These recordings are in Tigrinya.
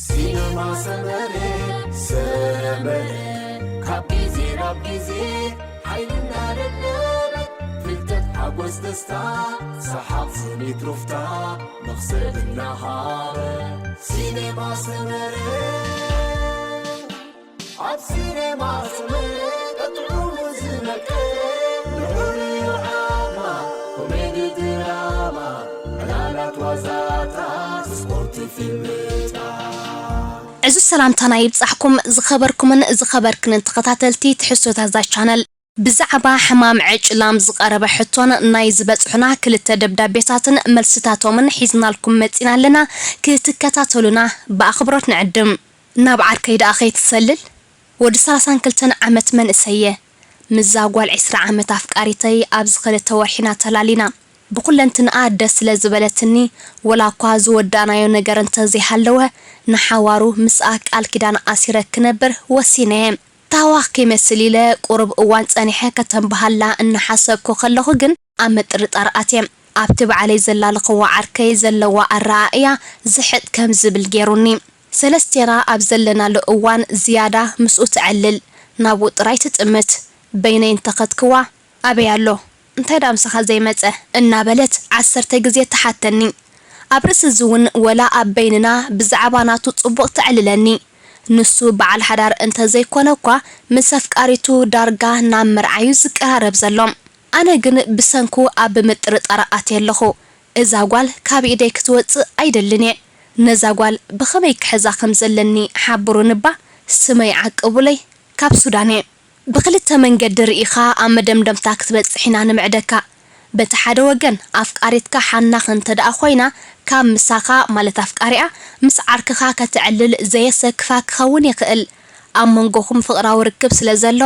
ሲነማ ሰመረ፣ ሰመረ፣ ካብ ግዜ ናብ ግዜ ሓይልና ለበበ፣ ፍልጠት፣ ሓጎስ፣ ደስታ፣ ሰሓቕ፣ ስኒት፣ ሩፍታ፣ መኽሰብ እናሃበ። ሲነማ ሰመረ፣ ኣብ ሲነማ ሰመረ፣ ጥዑሙ ዝመቀረ፣ ንዑ ንዩ ዓማ፣ ኮሜዲ፣ ድራማ፣ ዕላላት፣ ዋዛታት፣ ስፖርት፣ ፊልምታት። ዕዙዝ ሰላምታና ይብጻሕኩም ዝኸበርኩምን ዝኸበርክንን ተኸታተልቲ ትሕዝቶታት እዛ ቻነል። ብዛዕባ ሕማም ዕጭላም ዝቐረበ ሕቶን ናይ ዝበጽሑና ክልተ ደብዳቤታትን መልስታቶምን ሒዝናልኩም መጺና ኣለና። ክትከታተሉና ብኣኽብሮት ንዕድም። ናብ ዓርከይ ደኣ ከይትሰልል? ወዲ ሰላሳን ክልተን ዓመት መንእሰየ። ምስዛ ጓል ዕስራ ዓመት ኣፍቃሪተይ ኣብዚ ክልተ ወርሒና ተላሊና። ብኹለንትንኣ ደስ ስለ ዝበለትኒ፣ ወላ እኳ ዝወዳእናዮ ነገር እንተዘይሃለወ፣ ንሓዋሩ ምስኣ ቃል ኪዳን ኣሲረ ክነብር ወሲነየ። ታህዋኽ ከይመስል ኢለ ቁሩብ እዋን ጸኒሐ ከተንብሃላ እናሓሰብኩ ከለኹ ግን ኣብ ምጥርጣር ኣትየ። ኣብቲ ባዕለይ ዘላልኽዎ ዓርከይ ዘለዋ ኣረኣእያ ዝሕጥ ከም ዝብል ገይሩኒ። ሰለስቴና ኣብ ዘለናሉ እዋን ዝያዳ ምስኡ ትዕልል፣ ናብኡ ጥራይ ትጥምት። በይነይ እንተኸድክዋ፣ ኣበይ ኣሎ? እንታይ ደኣ ምሳኻ ዘይመጸ? እናበለት ዓሰርተ ግዜ ትሓተኒ። ኣብ ርእሲ እዚ እውን ወላ ኣብ በይንና ብዛዕባ ናቱ ጽቡቕ ተዕልለኒ። ንሱ በዓል ሓዳር እንተዘይኮነ እኳ፣ ምስ ኣፍቃሪቱ ዳርጋ ናብ መርዓዩ ዝቀራረብ ዘሎ። ኣነ ግን ብሰንኩ ኣብ ምጥርጣር ኣትየ ኣለኹ። እዛ ጓል ካብ ኢደይ ክትወጽእ ኣይደልን እየ። ነዛ ጓል ብኸመይ ክሕዛ ከም ዘለኒ ሓብሩኒ እባ፣ ስመይ ዓቅቡለይ። ካብ ሱዳን እየ። ብኽልተ መንገዲ ርኢኻ ኣብ መደምደምታ ክትበጽሕ ኢና ንምዕደካ። በቲ ሓደ ወገን፣ ኣፍቃሪትካ ሓናኽ እንተ ደኣ ኾይና፣ ካብ ምሳኻ፣ ማለት ኣፍቃሪኣ፣ ምስ ዓርክኻ ከተዕልል ዘየሰክፋ ክኸውን ይኽእል። ኣብ መንጎኹም ፍቕራዊ ርክብ ስለ ዘሎ፣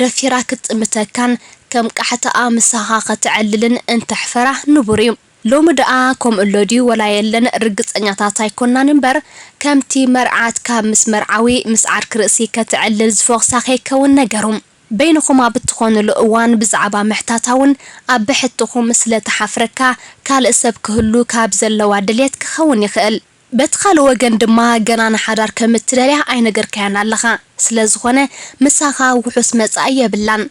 ደፊራ ክትጥምተካን ከም ቃሕታኣ ምሳኻ ከተዕልልን እንተሕፈራ ንቡር እዩ። ሎሚ ደኣ ከምኡ ኣሎ ድዩ ወላ የለን ርግጸኛታት ኣይኮናን እምበር፣ ከምቲ መርዓት ካብ ምስ መርዓዊ ምስ ዓርኪ ርእሲ ከተዕልል ዝፈኽሳ ከይከውን ነገሩ። በይንኹም ኣብ እትኾኑሉ እዋን ብዛዕባ ምሕታታ እውን ኣብ ብሕትኹም ስለ ትሓፍረካ ካልእ ሰብ ክህሉ ካብ ዘለዋ ድልየት ክኸውን ይኽእል። በቲ ካልእ ወገን ድማ ገና ንሓዳር ከም እትደልያ ኣይነገርካያን ኣለኻ። ስለ ዝኾነ ምሳኻ ውሑስ መጻኢ የብላን።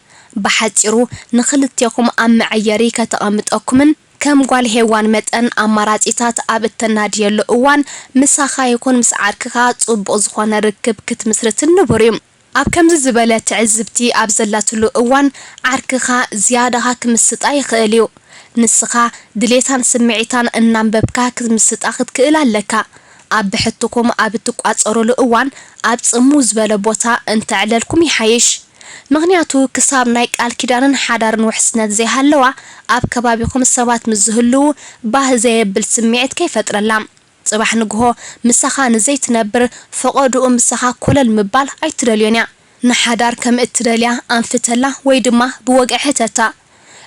ብሓጺሩ ንኽልቴኹም ኣብ መዐየሪ ከተቐምጠኩምን ከም ጓል ሄዋን መጠን ኣማራጺታት ኣብ እተናድየሉ እዋን ምሳኻ ይኹን ምስ ዓርክኻ ጽቡቕ ዝኾነ ርክብ ክትምስርትን ንቡር እዩ። ኣብ ከምዚ ዝበለ ትዕዝብቲ ኣብ ዘላትሉ እዋን ዓርክኻ ዝያዳኻ ክምስጣ ይኽእል እዩ። ንስኻ ድሌታን ስምዒታን እናንበብካ ክትምስጣ ክትክእል ኣለካ። ኣብ ብሕትኹም ኣብ እትቋጸሩሉ እዋን ኣብ ጽምው ዝበለ ቦታ እንተዕለልኩም ይሓይሽ። ምኽንያቱ ክሳብ ናይ ቃል ኪዳንን ሓዳርን ውሕስነት ዘይሃለዋ ኣብ ከባቢኹም ሰባት ምስ ዝህልዉ ባህ ዘየብል ስምዒት ከይፈጥረላ። ጽባሕ ንግሆ ምሳኻ ንዘይትነብር ፈቐድኡ ምሳኻ ኮለል ምባል ኣይትደልዮን እያ። ንሓዳር ከም እትደልያ ኣንፍተላ ወይ ድማ ብወግዒ ሕተታ።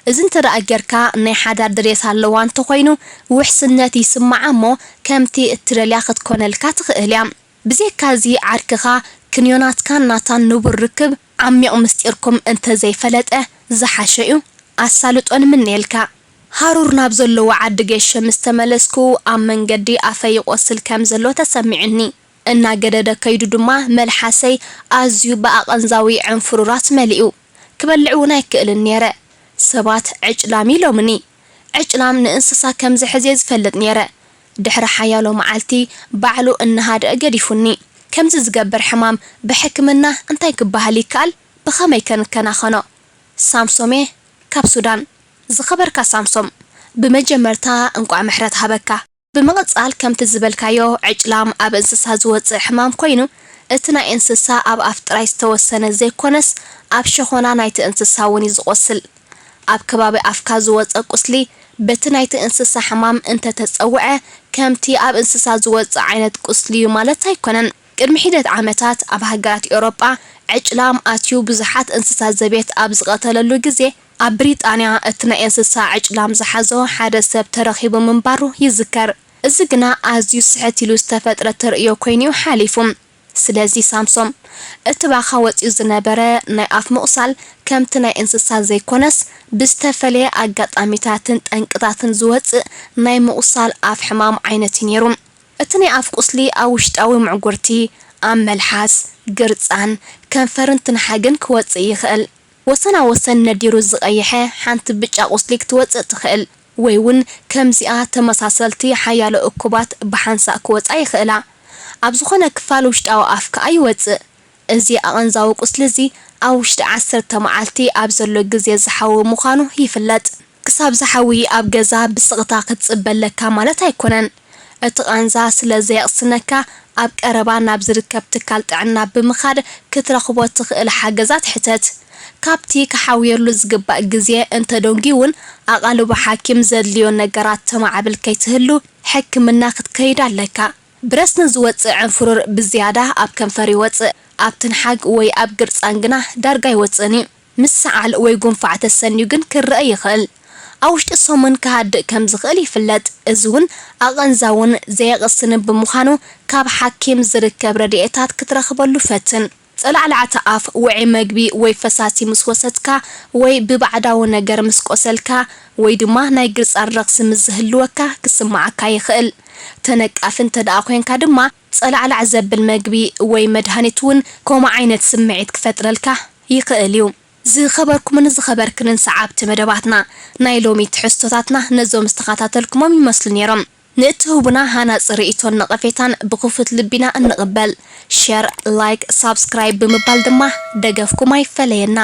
እዚ እንተ ደኣ ጌርካ ናይ ሓዳር ድሌት ኣለዋ እንተኾይኑ ውሕስነት ይስምዓ እሞ ከምቲ እትደልያ ክትኮነልካ ትኽእል እያ። ብዘይካዚ ዓርክኻ ክንዮ ናትካን ናታን ንቡር ርክብ ዓሚቕ ምስጢርኩም እንተ ዘይፈለጠ ዝሓሸ እዩ። ኣሳልጦ ንምነየልካ። ሃሩር ናብ ዘለዎ ዓዲ ጌሸ ምስ ተመለስኩ ኣብ መንገዲ ኣፈይ ይቖስል ከም ዘሎ ተሰሚዑኒ። እናገደደ ከይዱ ድማ መልሓሰይ ኣዝዩ ብኣቐንዛዊ ዕንፍሩራት መሊኡ። ክበልዕ እውን ኣይክእልን ነይረ። ሰባት ዕጭላም ኢሎምኒ። ዕጭላም ንእንስሳ ከም ዝሕዝ እየ ዝፈልጥ ነይረ። ድሕሪ ሓያሎ መዓልቲ ባዕሉ እናሃድአ ገዲፉኒ። ከምዚ ዝገብር ሕማም ብሕክምና እንታይ ክበሃል ይከኣል? ብኸመይከ ንከናኸኖ? ሳምሶም እየ ካብ ሱዳን። ዝኸበርካ ሳምሶም፣ ብመጀመርታ እንቋዕ ምሕረት ሃበካ። ብምቕጻል ከምቲ ዝበልካዮ ዕጭላም ኣብ እንስሳ ዝወጽእ ሕማም ኮይኑ፣ እቲ ናይ እንስሳ ኣብ ኣፍ ጥራይ ዝተወሰነ ዘይኮነስ ኣብ ሸኾና ናይቲ እንስሳ እውን እዩ ዝቖስል። ኣብ ከባቢ ኣፍካ ዝወጸ ቁስሊ በቲ ናይቲ እንስሳ ሕማም እንተተጸውዐ ከምቲ ኣብ እንስሳ ዝወጽእ ዓይነት ቁስሊ እዩ ማለት ኣይኮነን። ቅድሚ ሒደት ዓመታት ኣብ ሃገራት ኤውሮጳ ዕጭላም ኣትዩ ብዙሓት እንስሳ ዘቤት ኣብ ዝቐተለሉ ግዜ፣ ኣብ ብሪጣንያ እቲ ናይ እንስሳ ዕጭላም ዝሓዞ ሓደ ሰብ ተረኺቡ ምንባሩ ይዝከር። እዚ ግና ኣዝዩ ስሕት ኢሉ ዝተፈጥረ ተርእዮ ኮይኑ'ዩ ሓሊፉ። ስለዚ ሳምሶም፣ እቲ ባኻ ወጺኡ ዝነበረ ናይ ኣፍ ምቑሳል ከምቲ ናይ እንስሳ ዘይኮነስ፣ ብዝተፈለየ ኣጋጣሚታትን ጠንቅታትን ዝወጽእ ናይ ምቑሳል ኣፍ ሕማም ዓይነት እዩ ነይሩ። እቲ ናይ ኣፍ ቁስሊ ኣብ ውሽጣዊ ምዕጉርቲ፣ ኣብ መልሓስ፣ ግርጻን ከንፈርን ትንሓግን ክወጽእ ይኽእል። ወሰና ወሰን ነዲሩ ዝቐየሐ ሓንቲ ብጫ ቁስሊ ክትወጽእ ትኽእል፣ ወይ እውን ከምዚኣ ተመሳሰልቲ ሓያሎ እኩባት ብሓንሳእ ክወጻ ይኽእላ። ኣብ ዝኾነ ክፋል ውሽጣዊ ኣፍ ከኣ ይወጽእ። እዚ ኣቐንዛዊ ቁስሊ እዚ ኣብ ውሽጢ ዓሰርተ መዓልቲ ኣብ ዘሎ ግዜ ዝሓዊ ምዃኑ ይፍለጥ። ክሳብ ዝሓዊ ኣብ ገዛ ብስቕታ ክትጽበ ኣለካ ማለት ኣይኮነን። እቲ ቃንዛ ስለ ዘየቕስነካ፣ ኣብ ቀረባ ናብ ዝርከብ ትካል ጥዕና ብምኻድ ክትረኽቦ ትኽእል ሓገዛት ሕተት። ካብቲ ክሓውየሉ ዝግባእ ግዜ እንተደንጉዩ እውን፣ ኣቓልቦ ሓኪም ዘድልዮ ነገራት ተማዕብል ከይትህሉ ሕክምና ክትከይድ ኣለካ። ብረስኒ ዝወጽእ ዕንፍሩር ብዝያዳ ኣብ ከንፈር ይወጽእ፣ ኣብ ትንሓግ ወይ ኣብ ግርጻን ግና ዳርጋ ኣይወጽእን እዩ። ምስ ሰዓል ወይ ጉንፋዕ ተሰንዩ ግን ክረአ ይኽእል። ኣብ ውሽጢ ሰሙን ክሃድእ ከም ዝኽእል ይፍለጥ። እዚ እውን ኣቐንዛውን ዘየቕስንን ብምዃኑ፣ ካብ ሓኪም ዝርከብ ረድኤታት ክትረኽበሉ ፈትን። ጸላዕላዕቲ ኣፍ፣ ውዑይ መግቢ ወይ ፈሳሲ ምስ ወሰድካ ወይ ብባዕዳዊ ነገር ምስ ቆሰልካ ወይ ድማ ናይ ግርጻን ረኽሲ ምስ ዝህልወካ ክስምዓካ ይኽእል። ተነቃፊ እንተ ደኣ ኮይንካ ድማ፣ ጸላዕላዕ ዘብል መግቢ ወይ መድሃኒት እውን ከምኡ ዓይነት ስምዒት ክፈጥረልካ ይኽእል እዩ። ዝኸበርኩምን ዝኸበርክንን ሰዓብቲ መደባትና፣ ናይ ሎሚ ትሕዝቶታትና ነዞም ዝተኸታተልኩሞም ይመስሉ ነይሮም። ንእትህቡና ሃናጺ ርእይቶን ነቐፌታን ብኽፉት ልቢና እንቕበል። ሸር፣ ላይክ፣ ሳብስክራይብ ብምባል ድማ ደገፍኩም ኣይፈለየና።